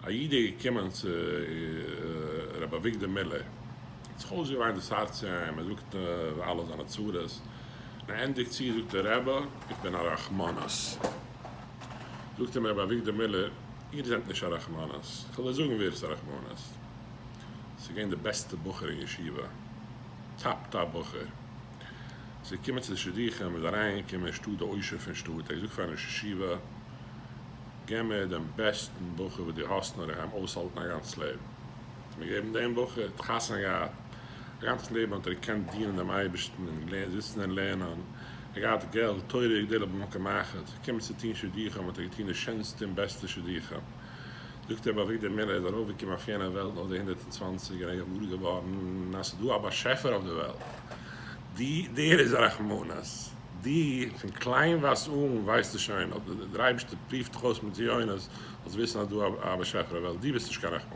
א איד איז געקומען צו רבי אביגדור מילער, האט זיך אויסגעוויינט דאס הארץ צו אים, ער זאגט אלע זיינע צרות, און ער ענדיגט צו, זאגט ער, רבי, איך בין א רחמנות. זאגט אים רבי אביגדור מילער, איר זענט נישט א רחמנות, איך וועל דיר זאגן ווער ס'איז א רחמנות. ס'איז געווען די בעסטע בחור אין ישיבה, top top בחור. ס'איז געקומען צו די שידוכים, איז אריינגעקומען אין שטאט די עושר פון שטאט, ער האט געזאגט פארן ראש ישיבה, געב מיר דעם בעסטן בחור וואס דו האסט נאר איך גיי אים אויסהאלטן א גאנץ לעבן. האט מען געגעבן דעם בחור, האט חתונה געהאט, א גאנץ לעבן האט ער געקענט דינען דעם אייבערשטן און זיצן און לערנען, ער האט געהאט געלט, תורה וגדולה במקום אחד, געקומען צו טון שידוכים האט ער געטון די שענסטע און בעסטע שידוכים. זאגט רבי אביגדור מילער איז ארויפגעקומען אויף יענע וועלט נאך די 120 און ער איז געוואר געווארן אז ס'איז דא א באשעפער אויף די וועלט, די דער איז א רחמנות, די פון קליינווייז אן ווייסטו שוין, דער אייבערשטער פריווט דיך אויס מיט זיונות, זאלסט וויסן אז דא א באשעפער אויף וועלט, די ביסט נישט קיין רחמנות.